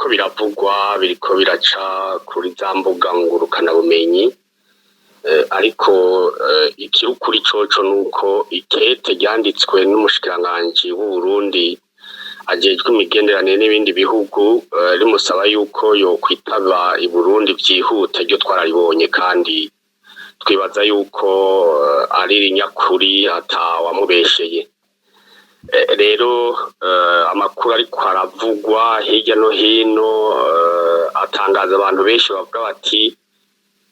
Biriko biravugwa, biriko biraca kuri za mbuga ngurukanabumenyi, ariko ikiri ukuri coco nuko ikete ryanditswe n'umushikiranganji w'Uburundi ajejwe imigenderanire n'ibindi bihugu, rimusaba yuko yokwitaba i Burundi vyihuta, ryo twararibonye kandi twibaza yuko ari irinyakuri, atawamubesheye. Rero amakuru ariko aravugwa hirya no hino atangaza abantu benshi bavuga bati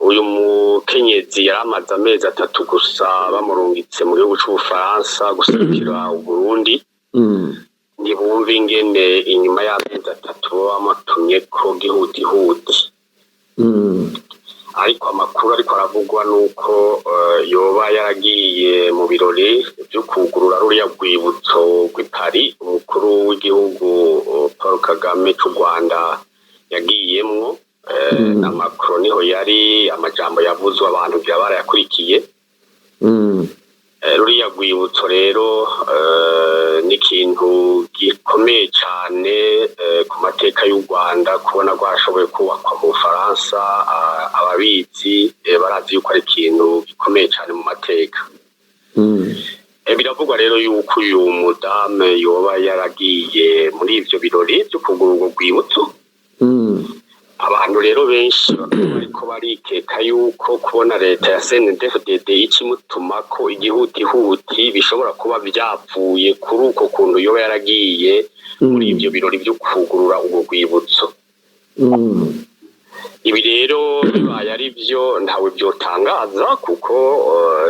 uyu mukenyezi yari amaze amezi 3 gusa bamurungitse mu gihugu c'Ubufaransa guserukira Uburundi, ntibumva ingene inyuma y'amezi 3 baba bamutumyeko gihutihuti. Ariko amakuru ariko aravugwa nuko yoba yaragiye mu birori vyo kwugurura ruriya rwibutso rw'i Paris, umukuru w'igihugu Paul Kagame c'u Rwanda yagiyemwo, na Macron niho yari, amajambo yavuzwe abantu vya barayakurikiye. Ruriya rwibutso rero ni ikintu gikomeye cane ku mateka y'u Rwanda, kubona rwarashoboye kubakwa mu Bufaransa, ababizi barazi yuko ari ikintu gikomeye cane mu mateka. Biravugwa rero yuko uyu mudame yoba yaragiye muri ivyo birori vyo kugura urwo rwibutso. Abantu rero benshi bakaba bariko barikeka yuko kubona leta ya CNDD-FDD ikimutumako igihutihuti bishobora kuba vyavuye kuri uko kuntu yoba yaragiye muri ivyo birori vyo kugurura urwo rwibutso. Ibi rero bibaye ari vyo, ntawe vyotangaza, kuko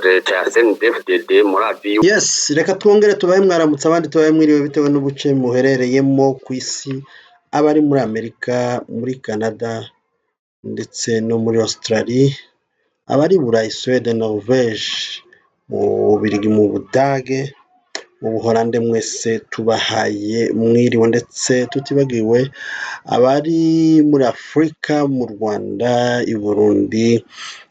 leta ya CNDD-FDD murazi. Yes, reka twongere tubahe mwaramutse, abandi tubahe mwiriwe, bitewe n'ubuce muherereyemo ku isi, abari muri Amerika, muri Canada ndetse no muri Australie, abari i Burayi, Suède, Norvège, mu Bubiligi, mu Budage, mu Buholande, mwese tubahaye mwiriwe, ndetse tutibagiwe abari muri Afurika, mu Rwanda, i Burundi,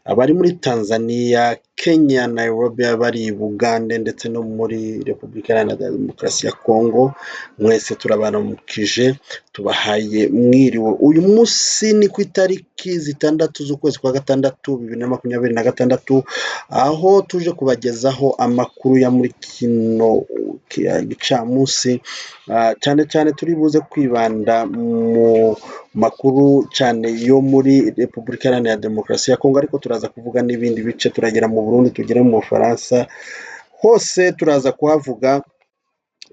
abari muri Tanzania, Kenya, Nairobi, abari i Bugande ndetse no muri Repubulika Iharanira Demokarasi ya Kongo, mwese turabaramukije, tubahaye mwiriwe. Uyu munsi ni ku itariki 6 z'ukwezi kwa 6 2026, aho tuje kubagezaho amakuru ya muri kino gicamunsi, cyane cyane turi buze kwibanda mu makuru cyane yo muri Repubulika Iharanira Demokarasi ya Kongo, ariko turaza kuvuga n'ibindi bice, turagera mu Burundi, tugere mu Bufaransa, hose turaza kuhavuga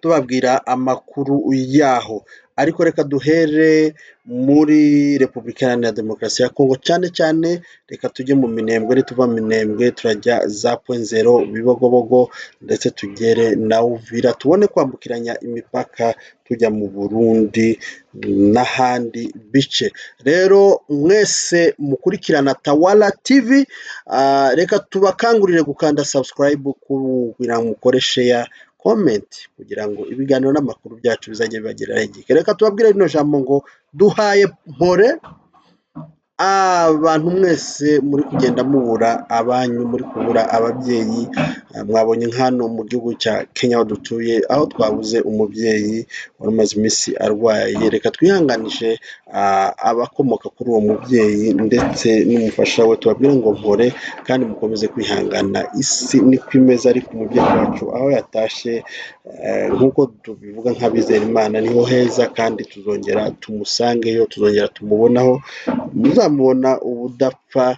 tubabwira amakuru yaho. Ariko reka duhere muri Repubulika Iharanira Demokarasi ya Kongo, cyane cyane reka tujye mu Minembwe. Nituva mu Minembwe turajya za Point Zéro, Bibogobogo, ndetse tugere na Uvira, tubone kwambukiranya imipaka tujya mu Burundi n'ahandi bice. Rero mwese mukurikirana Tawala TV, reka tubakangurire gukanda subscribe kugira ngo mukore share, comment, kugira ngo ibiganiro n'amakuru byacu bizajye bibageraho igihe. Reka tubabwire rino jambo ngo duhaye mpore abantu mwese muri kugenda mubura abanyu, muri kubura ababyeyi. Mwabonye nk'hano mu gihugu cya Kenya aho dutuye, aho twabuze umubyeyi wari umaze iminsi arwaye. Reka twihanganishe abakomoka kuri uwo mubyeyi ndetse n'umufasha we, tubabwire ngo mpore kandi mukomeze kwihangana, isi niko imeze. Ariko umubyeyi wacu aho yatashye, nk'uko tubivuga nk'abizera Imana, niho heza, kandi tuzongera tumusangeyo, tuzongera tumubonaho, muzamubona ubudapfa,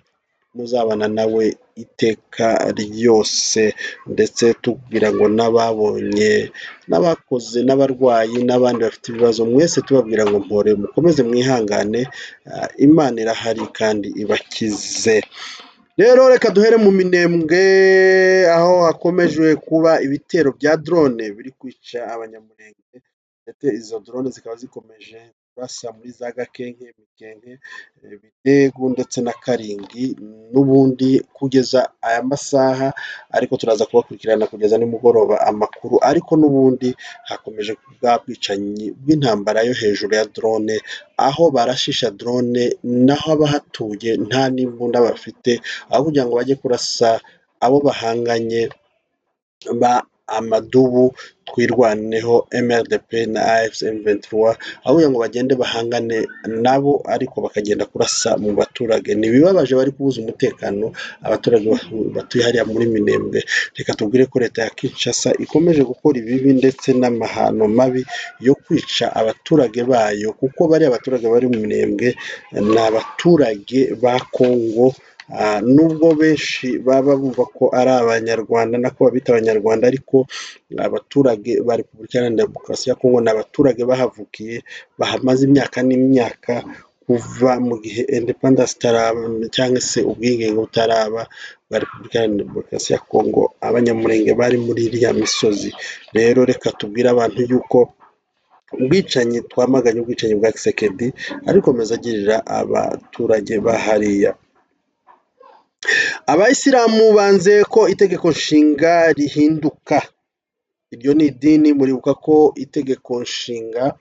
muzabana nawe iteka ryose. Ndetse tubwira ngo n'ababonye n'abakoze n'abarwayi n'abandi bafite ibibazo, mwese tubabwira ngo mpore, mukomeze mwihangane, Imana irahari kandi ibakize. Rero reka duhere mu Minembwe, aho hakomeje kuba ibitero bya drone biri kwica Abanyamurenge, ndetse izo drone zikaba zikomeje kurasa muri za Gakenke, Mikenke, Bidegu ndetse na Karingi n'ubundi kugeza aya masaha, ariko turaza kubakurikirana kugeza nimugoroba amakuru. Ariko n'ubundi hakomeje bwa bwicanyi bw'intambara yo hejuru ya drone, aho barashisha drone naho abahatuye nta n'imbunda bafite, aho kugira ngo bajye kurasa abo bahanganye. amadubu Twirwaneho, MRDP na AFC M23, aho kugira ngo bagende bahangane nabo, ariko bakagenda kurasa mu baturage. Ni ibibabaje, bari kubuza umutekano abaturage batuye hariya muri Minembwe. Reka tubwire ko leta ya Kinshasa ikomeje gukora ibibi ndetse n'amahano mabi yo kwica abaturage bayo, kuko bariya abaturage bari mu Minembwe ni abaturage ba Kongo. Nubwo benshi baba bumva ko ari Abanyarwanda, nako babita Abanyarwanda, ariko abaturage ba Repubulika Iharanira Demokarasi ya Kongo ni abaturage bahavukiye, bahamaze imyaka n'imyaka, kuva mu gihe independence itaraba cyangwa se ubwigenge butaraba bwa Repubulika Iharanira Demokarasi ya Kongo. Abanyamurenge bari muri iriya misozi. Rero reka tubwire abantu yuko ubwicanyi, twamaganye ubwicanyi bwa Tshisekedi ariko akomeza agirira abaturage bahariya. Abayisilamu banze ko itegeko nshinga rihinduka. Iryo ni idini. Muribuka ko itegeko nshinga,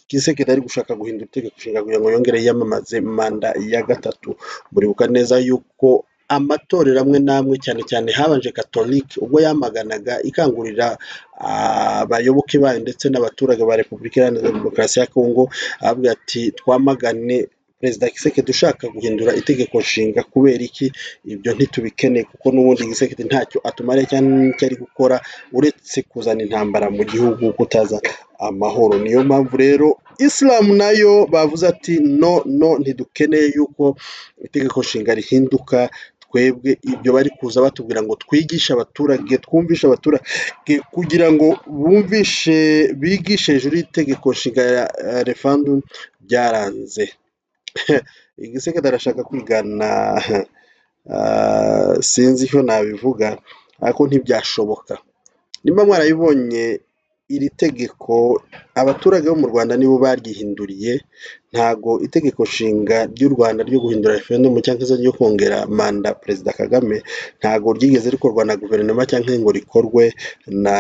Tshisekedi ari gushaka guhindura itegeko nshinga kugira ngo yongere yiyamamaze manda ya gatatu. Muribuka neza yuko amatorero amwe n'amwe, cyane cyane habanje Katolike, ubwo yamaganaga ikangurira abayoboke bayo ndetse n'abaturage ba Repubulika Iharanira Demokarasi ya Kongo, avuga ati: "Twamagane Perezida Tshisekedi ushaka guhindura itegeko nshinga." Kubera iki? Ibyo ntitubikeneye, kuko n'ubundi Tshisekedi ntacyo atumariye cyangwa n'icyo ari gukora uretse kuzana intambara mu gihugu, kutazana amahoro. Niyo mpamvu rero Isilamu nayo bavuze ati: "No, no, ntidukeneye yuko itegeko nshinga rihinduka." Twebwe ibyo bari kuza batubwira ngo twigishe abaturage, twumvishe abaturage kugira ngo bumvishe, bigishe hejuru y'itegeko nshinga ya referendum, byaranze. Tshisekedi arashaka kwigana, sinzi icyo nabivuga, ariko ntibyashoboka. Nimba mwarabibonye, iri tegeko abaturage bo mu Rwanda nibo baryihinduriye. Ntago itegeko nshinga ry'u Rwanda ryo guhindura referendum cyangwa se ryo kongera manda Perezida Kagame ntago ryigeze rikorwa na guverinoma cyangwa ngo rikorwe na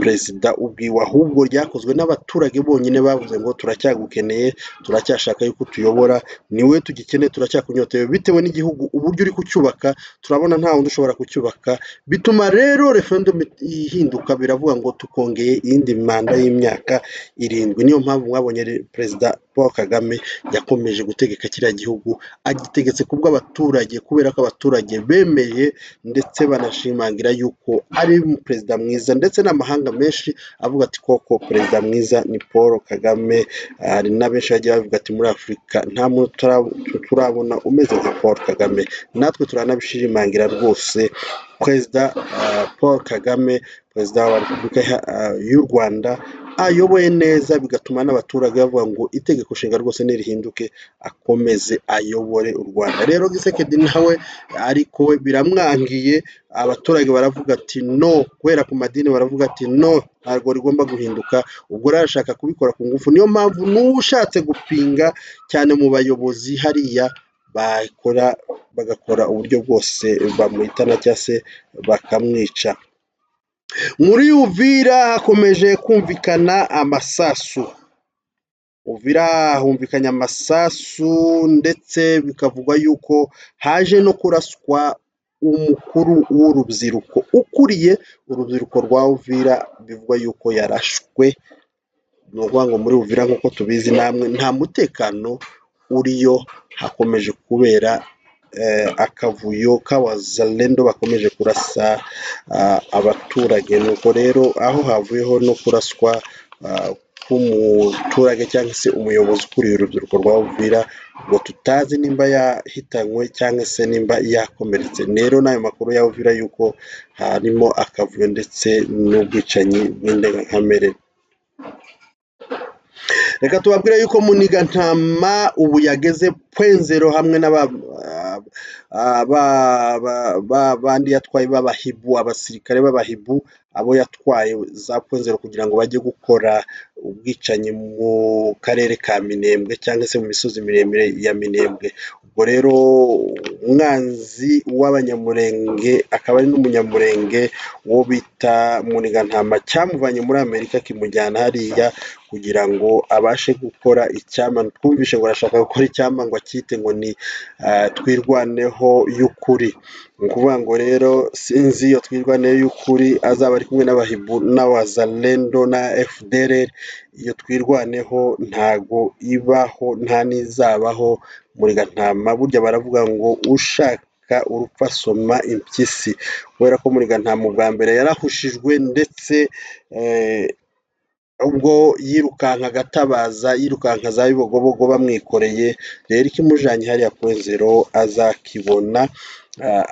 perezida ubwiwe, ahubwo ryakozwe n'abaturage bonyine. Bavuze ngo: "Turacyagukeneye, turacyashaka yuko utuyobora, niwe tugikeneye, turacyakunyotewe bitewe n'igihugu uburyo uri kucyubaka, turabona nta wundi ushobora kucyubaka." Bituma rero referendum ihinduka, biravuga ngo tukongeye iyindi manda y'imyaka 7. Niyo mpamvu mwabonye Perezida Paul Kagame yakomeje gutegeka kiriya gihugu, agitegetse kubw'abaturage, kubera ko abaturage bemeye ndetse banashimangira yuko ari perezida mwiza, ndetse n'amahanga menshi avuga ati: "Koko perezida mwiza ni Paul Kagame." Hari na benshi bagiye bavuga ati: "Muri Afurika nta muntu turabona umeze nka Paul Kagame." Natwe turanabishimangira rwose, Perezida Paul Kagame, Perezida wa Repubulika y'u Rwanda, ayoboye neza, bigatuma n'abaturage bavuga ngo itegeko nshinga rwose nirihinduke, akomeze ayobore u Rwanda. Rero Tshisekedi nawe ariko we biramwangiye. Abaturage baravuga ati: "No." Guhera ku madini baravuga ati: "No, ntabwo rigomba guhinduka." Ubwo rero arashaka kubikora ku ngufu. Niyo mpamvu n'uwo ushatse gupinga cyane mu bayobozi hariya bakora, bagakora uburyo bwose bamuhitana cyangwa se bakamwica. Muri Uvira hakomeje kumvikana amasasu. Uvira humvikanye amasasu, ndetse bikavugwa yuko haje no kuraswa umukuru w'urubyiruko, ukuriye urubyiruko rwa Uvira, bivugwa yuko yarashwe. Ni ukuvuga ngo muri Uvira, nk'uko tubizi namwe, nta mutekano uriyo, hakomeje kubera akavuyo k'abazalendo bakomeje kurasa abaturage. Nuko rero aho havuyeho no kuraswa k'umuturage cyangwa se umuyobozi ukuriye urubyiruko rwa Uvira, ngo tutazi nimba yahitanywe cyangwa se nimba yakomeretse. Rero n'ayo makuru ya Uvira yuko harimo akavuyo ndetse n'ubwicanyi bw'indengakamere. Reka tubabwire yuko Muniga-ntama ubu yageze Point Zéro hamwe bandi yatwaye b'abahibu, abasirikare b'abahibu, abo yatwaye za Point Zéro kugira ngo bajye gukora ubwicanyi mu karere ka Minembwe cyangwa se mu misozi miremire ya Minembwe. Ubwo rero umwanzi w'Abanyamurenge akaba ari n'Umunyamurenge wo bita bita Munigantama cyamuvanye muri Amerika kimujyana hariya kugira ngo abashe gukora icyama. Twumvishe ngo arashaka gukora icyama ngo akite ngo ni Twirwaneho y'ukuri. Ni ukuvuga ngo rero sinzi iyo Twirwaneho y'ukuri azaba ari kumwe n'abahibu n'abazalendo na FDLR. Iyo Twirwaneho ntago ibaho, nta n'izabaho. Murigantama burya baravuga ngo ushaka urupfu asoma impyisi, kubera ko Murigantama ubwa mbere yarahushijwe, ndetse ubwo yirukanka agatabaza, yirukanka za Bibogobogo bamwikoreye. Rero ikimujanye hariya Kwenzero azakibona,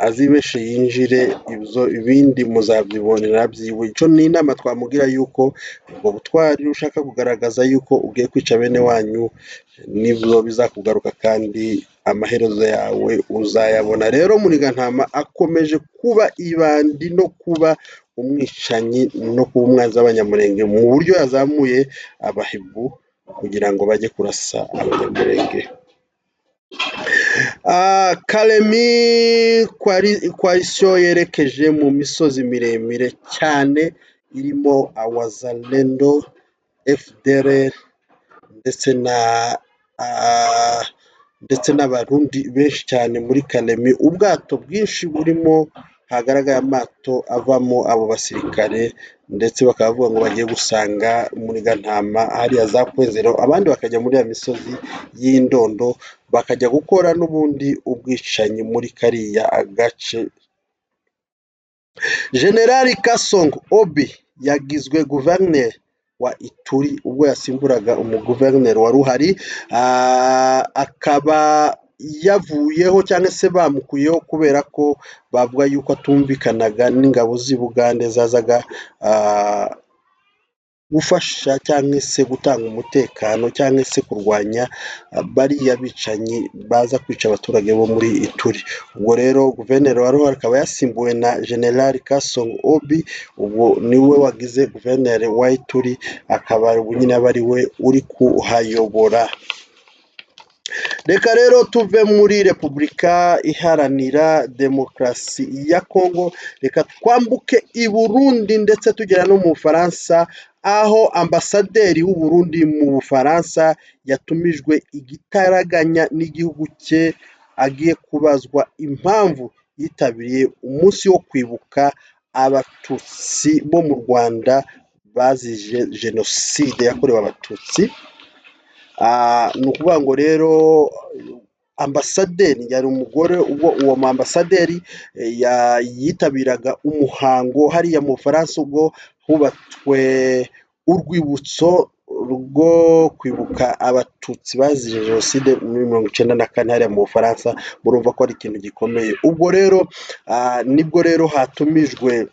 azibeshe yinjire, ibyo ibindi muzabyibonera byiwe. Icyo ni inama twamugira yuko ubwo butwari ushaka kugaragaza yuko ugiye kwica bene wanyu nibwo bizakugaruka, kandi amaherezo yawe uzayabona. Rero Munigantama akomeje kuba ibandi no kuba umwicanyi no kuba umwanzi w'Abanyamurenge mu buryo yazamuye abahibu kugira ngo bajye kurasa Abanyamurenge. Kalemi coalition yerekeje mu misozi miremire cyane irimo Awazalendo, FDLR ndetse n'Abarundi benshi cyane muri Kalemi. Ubwato bwinshi burimo, hagaragaye amato avamo abo basirikare, ndetse bakaba bavuga ngo bagiye gusanga Munigantama hariya za Kwenzero, abandi bakajya muri ya misozi y'Indondo, bakajya gukora n'ubundi ubwicanyi muri kariya gace. Generali Kasongo Obi yagizwe guverineri wa Ituri ubwo yasimburaga umuguverineri wari uhari, akaba yavuyeho cyangwa se bamukuyeho kubera ko bavuga yuko atumvikanaga n'ingabo z'i Bugande zazaga gufasha cyangwa se gutanga umutekano cyangwa se kurwanya bariya bicanyi baza kwica abaturage bo muri Ituri. Ubwo rero guverineri wari uhari akaba yasimbuwe na Generali Kasongo Obi, ubwo niwe wagize guverineri wa Ituri, akaba ubu nyine aba ari we uri kuhayobora. Reka rero tuve muri Repubulika Iharanira Demokarasi ya Kongo, reka twambuke i Burundi ndetse tugera no mu Bufaransa, aho ambasaderi w'u Burundi mu Bufaransa yatumijwe igitaraganya n'igihugu cye, agiye kubazwa impamvu yitabiriye umunsi wo kwibuka Abatutsi bo mu Rwanda bazize Jenoside yakorewe Abatutsi. Ni ukuvuga ngo rero ambasaderi yari umugore, ubwo uwo ambasaderi yitabiraga umuhango hariya mu Bufaransa ubwo hubatswe urwibutso rwo kwibuka Abatutsi bazize Jenoside muri 94 hariya mu Bufaransa. Murumva ko ari ikintu gikomeye. Ubwo rero nibwo rero hatumijwe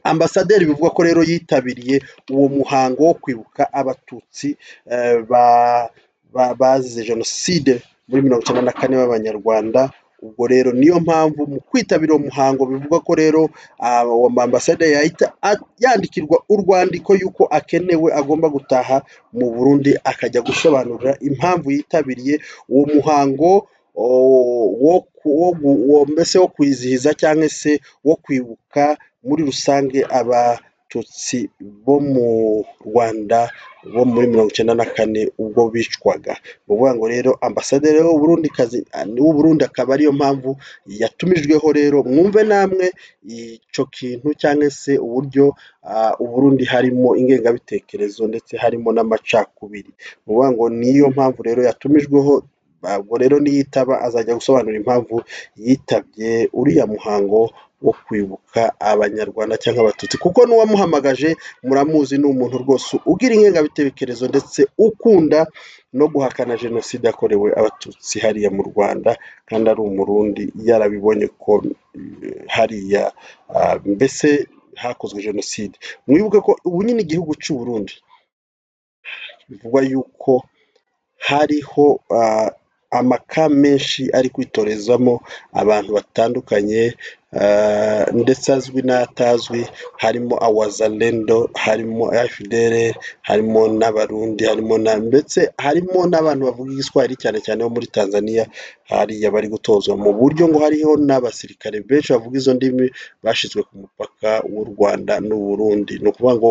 ambasaderi, bivugwa ko rero yitabiriye uwo muhango wo kwibuka Abatutsi bazize Jenoside muri 94 b'Abanyarwanda. Ubwo rero niyo mpamvu mu kwitabira uwo muhango bivugwa ko rero uwo ambasaderi yahita yandikirwa urwandiko yuko akenewe, agomba gutaha mu Burundi akajya gusobanurira impamvu yitabiriye uwo muhango wo mbese wo kwizihiza cyangwa se wo kwibuka muri rusange Abatutsi bo mu Rwanda bo muri 94 ubwo bicwaga. Ni ukuvuga ngo rero ambasaderi w'Uburundi akaba ariyo mpamvu yatumijweho. Rero mwumve namwe icyo kintu cyangwa se uburyo Uburundi harimo ingengabitekerezo ndetse harimo n'amacakubiri. Ni ukuvuga ngo niyo mpamvu rero yatumijweho. Ubwo rero niyitaba azajya gusobanura impamvu yitabye uriya muhango wo kwibuka Abanyarwanda cyangwa Abatutsi, kuko n'uwamuhamagaje muramuzi, ni umuntu rwose ugira ingengabitekerezo ndetse ukunda no guhakana Jenoside yakorewe Abatutsi hariya mu Rwanda, kandi ari Umurundi, yarabibonye ko hariya mbese hakozwe Jenoside. Mwibuke ko ubu nyine igihugu cy'u Burundi bivugwa yuko hariho amaka menshi ari kwitorezamo abantu batandukanye. ndetse azwi n'atazwi, harimo Wazalendo, harimo FDLR, harimo n'Abarundi, harimo na ndetse harimo n'abantu bavuga Igiswahili cyane cyane bo muri Tanzania, hariya bari gutozwa mu buryo ngo hariho n'abasirikare benshi bavuga izo ndimi bashyizwe ku mupaka w'u Rwanda n'u Burundi. Ni ukuvuga ngo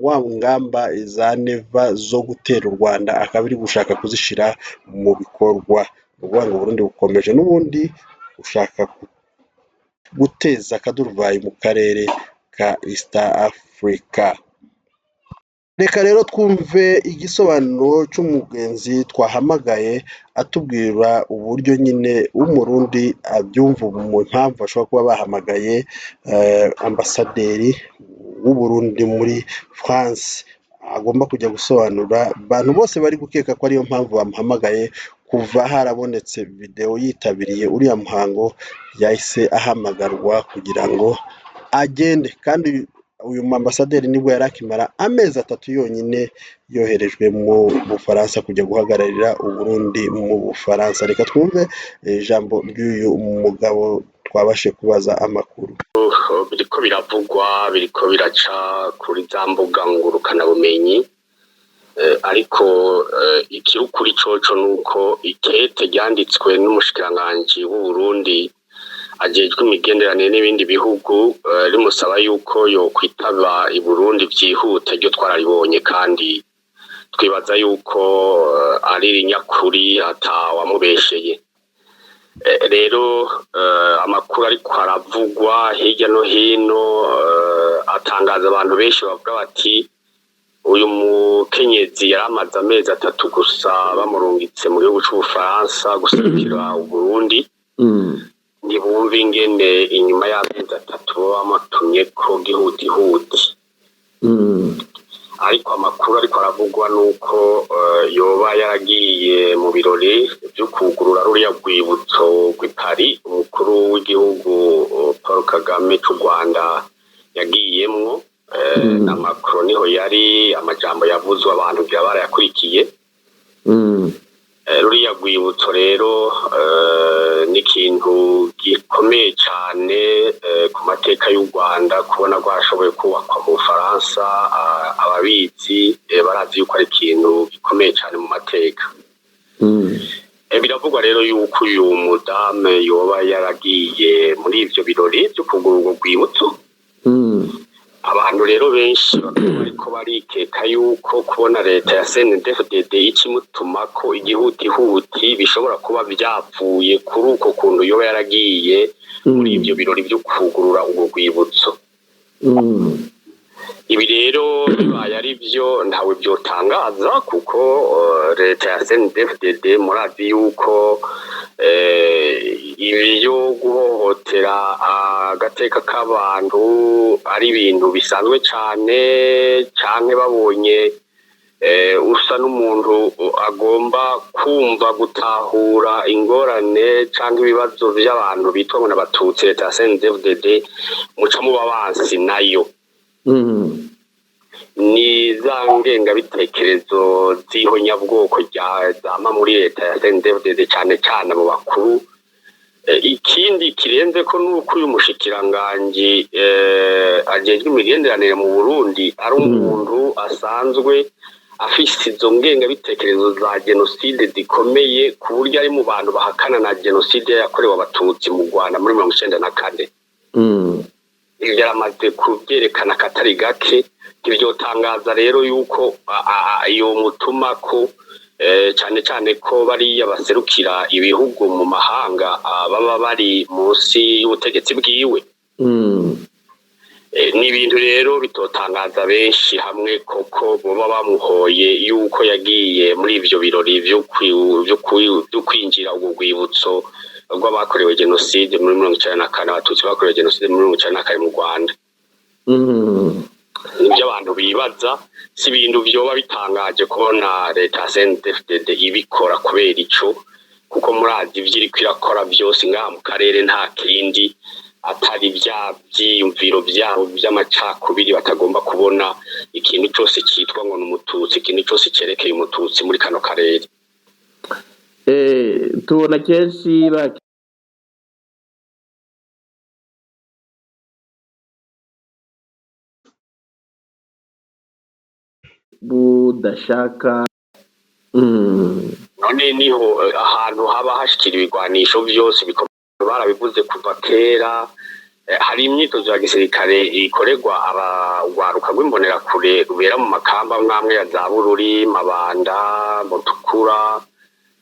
wa ngamba za Neva zo gutera u Rwanda akaba ari gushaka kuzishyira mu bikorwa. Ni ukuvuga ngo Burundi bukomeje n'ubundi gushaka guteza akaduruvayi mu karere ka East Africa. Reka rero twumve igisobanuro cy'umugenzi twahamagaye atubwira uburyo nyine w'Umurundi abyumva mu mpamvu bashobora kuba bahamagaye ambasaderi w'Uburundi muri France, agomba kujya gusobanura abantu bose bari gukeka ko ariyo mpamvu bamuhamagaye. Kuva harabonetse videwo yitabiriye uriya muhango, yahise ahamagarwa kugira ngo agende, kandi uyu ambasaderi nibwo yari akimara amezi 3 yonyine yoherejwe mu Bufaransa kujya guhagararira Uburundi mu Bufaransa. Reka twumve ijambo ry'uyu mugabo twabashe kubaza amakuru. Biriko biravugwa, biriko biraca kuri za mbuga ngurukanabumenyi, ariko ikiri coco nuko ikete ryanditswe n'umushikiranganji w'Uburundi ajejwe imigenderanire n'ibindi bihugu, rimusaba yuko yokwitaba i Burundi vyihuta, ryo twararibonye kandi twibaza yuko ari rinyakuri atawamubesheye. Rero amakuru ariko aravugwa hirya no hino atangaza abantu benshi bavuga bati uyu mukenyezi yari amaze amezi 3 gusa bamurungitse mu gihugu c'Ubufaransa guserukira Uburundi, ntibumva ingene inyuma y'amezi 3 baba bamutumye ko gihutihuti. Ariko amakuru ariko aravugwa nuko yoba yaragiye mu birori vyo kugurura ruriya rwibutso rw'i Paris, umukuru w'igihugu Paul Kagame c'u Rwanda yagiyemwo, na Macron niho yari, amajambo yavuzwe abantu ngira barayakurikiye. Ruriya rwibutso rero ni ikintu gikomeye cyane ku mateka y'u Rwanda, kubona rwarashoboye kubakwa mu Bufaransa, ababizi barazi yuko ari ikintu gikomeye cyane mu mateka. Biravugwa rero yuko uyu mudame yoba yaragiye muri ivyo birori vyo kugura urwo rwibutso. Abantu rero benshi bakaba bariko barikeka yuko kubona leta ya CNDD-FDD ikimutuma ko igihutihuti bishobora kuba vyavuye kuri uko kuntu yoba yaragiye muri ivyo birori vyo kugurura urwo rwibutso. Ibi rero bibaye ari vyo ntawe vyotangaza, kuko leta ya CNDD-FDD murazi yuko ibyo guhohotera agateka k'abantu ari ibintu bisanzwe cane, canke babonye usa n'umuntu agomba kumva gutahura ingorane canke ibibazo vy'abantu bitwa ngo n'abatutsi, leta ya CNDD-FDD muca muba bansi nayo. Ni za ngengabitekerezo z'ihonyabwoko zama muri leta ya CNDD-FDD cane cane mu bakuru. Ikindi kirenze ko nuko uyu mushikiranganji ajejwe imigenderanire mu Burundi ari umuntu asanzwe afise izo ngengabitekerezo za jenoside zikomeye, ku buryo ari mu bantu bahakana na jenoside yakorewe abatutsi mu Rwanda muri 94. Yaramaze kuvyerekana katari gake. Tivyotangaza rero yuko iyo mutuma ko cane cane ko bariya baserukira ibihugu mu mahanga baba bari munsi y'ubutegetsi bwiwe. Ni ibintu rero bitotangaza benshi hamwe koko boba bamuhoye yuko yagiye muri ivyo birori vyo kwinjira urwo rwibutso rw'abakorewe jenoside muri 94, abatutsi bakorewe jenoside muri 94 mu Rwanda. Nivyo abantu bibaza, si ibintu vyoba bitangaje kubona leta ya CNDD-FDD ibikora kubera ico, kuko murazi ivyo iriko irakora vyose ngaha mu karere nta kindi atari vya vyiyumviro vyabo vy'amacakubiri, batagomba kubona ikintu cose citwa ngo n'umututsi, ikintu cose cerekeye umututsi muri kano karere. Tubona kenshi. budashaka. None niho ahantu haba hashikira ibigwanisho vyose bikomeye, barabivuze kuva kera. Hari imyitozo ya gisirikare ikorerwa abagwaruka rw'imbonerakure rubera mu makamba amwe ya za Bururi, Mabanda, Mutukura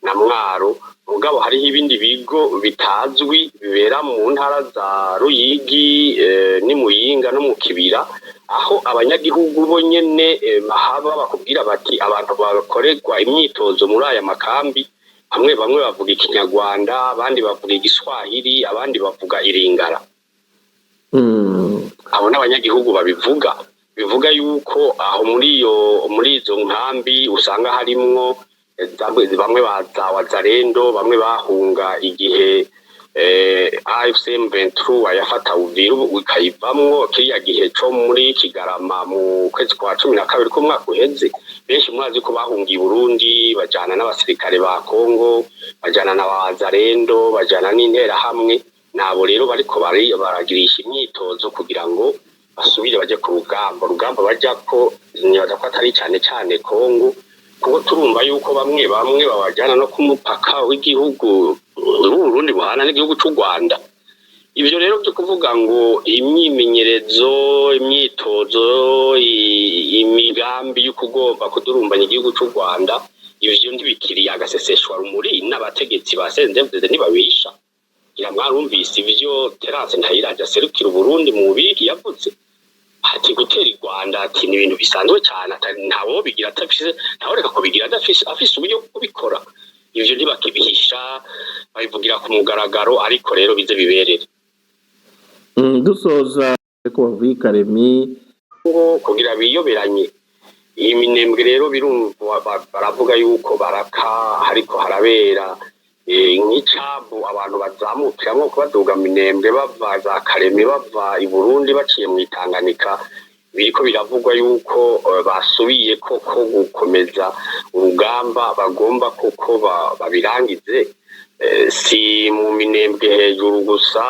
na Mwaro. Mugabo hariho ibindi bigo bitazwi bibera mu ntara za Ruyigi n'i Muyinga no mu Kibira, aho abanyagihugu bo nyene bahaba bakubwira bati abantu bakorerwa imyitozo muri aya makambi, bamwe bamwe bavuga ikinyarwanda, abandi bavuga igiswahili, abandi bavuga iringara. Abo n'abanyagihugu babivuga, bivuga yuko aho muri izo nkambi usanga harimwo bamwe baza wazarendo, bamwe bahunga igihe AFC M23 yafata Uvira ikayivamwo, kiriya gihe co muri Kigarama mu kwezi kwa 12 k'umwaka uheze. Benshi murazi ko bahungiye i Burundi, bajana n'abasirikare ba Kongo, bajana na wazarendo, bajana n'interahamwe. Nabo rero bariko baragirisha imyitozo kugira ngo basubire baje ku rugamba. Urugamba bajako nibaza ko atari cane cane Kongo, kuko turumva yuko bamwe bamwe babajana no ku mupaka w'igihugu w'Uburundi buhana n'igihugu c'u Rwanda. Ivyo rero vyo kuvuga ngo imyimenyerezo, imyitozo, imigambi yo kugomba kudurumbanya igihugu c'u Rwanda, ivyo ntibikiri agaseseshwa rumuri, n'abategetsi ba CNDD-FDD ntibabisha. Ngira mwarumvise ivyo Terence Ntayiraje aserukira Uburundi mu Bubirigi yavuze, ati gutera i Rwanda, ati ni ibintu bisanzwe cyane, ntawobigira adafise, ntaworeka kubigira adafise, afise uburyo bwo kubikora. Ivyo ntibakibihisha, babivugira ku mugaragaro, ariko rero bize biberere. Dusoza ko bavuye i Karemi ngo kugira biyoberanye iyi minembwe rero birumva baravuga yuko baraka hariko harabera nk'icambu abantu bazamukiramwo baduga minembwe bava za Karemi, bava i Burundi baciye mu Itanganika. Biriko biravugwa yuko basubiye koko gukomeza urugamba, bagomba koko babirangize. Si mu minembwe hejuru gusa,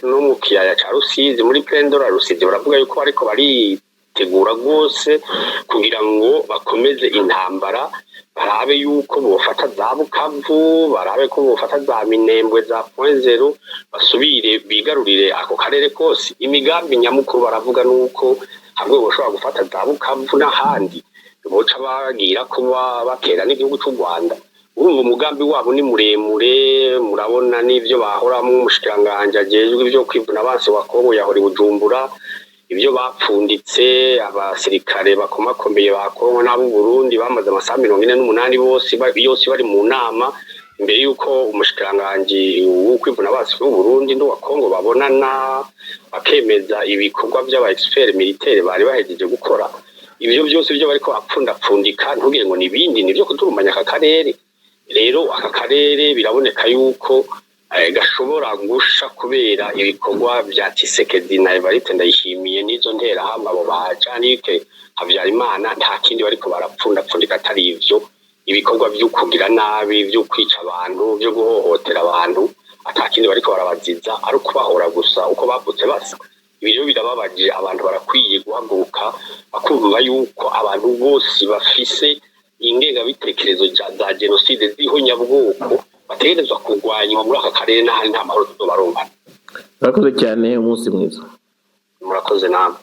no mu kiyaya ca Rusizi, muri Pendora Rusizi, baravuga yuko bariko baritegura rwose kugira ngo bakomeze intambara, barabe yuko bofata za Bukavu, barabe ko bofata za Minembwe, za Point Zero, basubire bigarurire ako karere kose. Imigambi nyamukuru baravuga nuko hamwe boshobora gufata za Bukavu n'ahandi, boca bagira kuba batera n'igihugu c'u Rwanda. Urumva umugambi wabo ni muremure. Murabona n'ivyo bahoramwo, umushikiranganji ajejwe ivyo kwivuna abansi wa Kongo yahora i Bujumbura, ibyo bapfunditse, abasirikare bakomakomeye ba Kongo n'abo Burundi bamaze amasaha 48 bose yose bari mu nama imbere y'uko umushikiranganji w'ukwivuna abansi w'u Burundi n'uwa Kongo babonana, bakemeza ibikorwa by'aba expert militaire bari bahejeje gukora. Ibyo byose byo bariko bapfundapfundika, ntugire ngo nibindi, nivyo kudurumbanya aka karere. Rero aka karere biraboneka yuko gashobora gusha kubera ibikorwa vya Tshisekedi na Evariste Ndayishimiye n'izo nterahamwe, abo ba Jean-Luc Habyarimana. Nta kindi bariko barapfundapfundika atari ivyo ibikorwa vyo kugira nabi, vyo kwica abantu, vyo guhohotera abantu. Ata kindi bariko barabaziza, ari ukubahora gusa uko bavutse basa. Ibi rero birababaje. Abantu barakwiye guhaguruka bakumva yuko abantu bose bafise ingengabitekerezo za jenoside z'ihonyabwoko bategerezwa kurwanywa muri aka karere, n'ahandi nta mahoro tuzobaronkana. Murakoze cyane, umunsi mwiza. Murakoze namwe.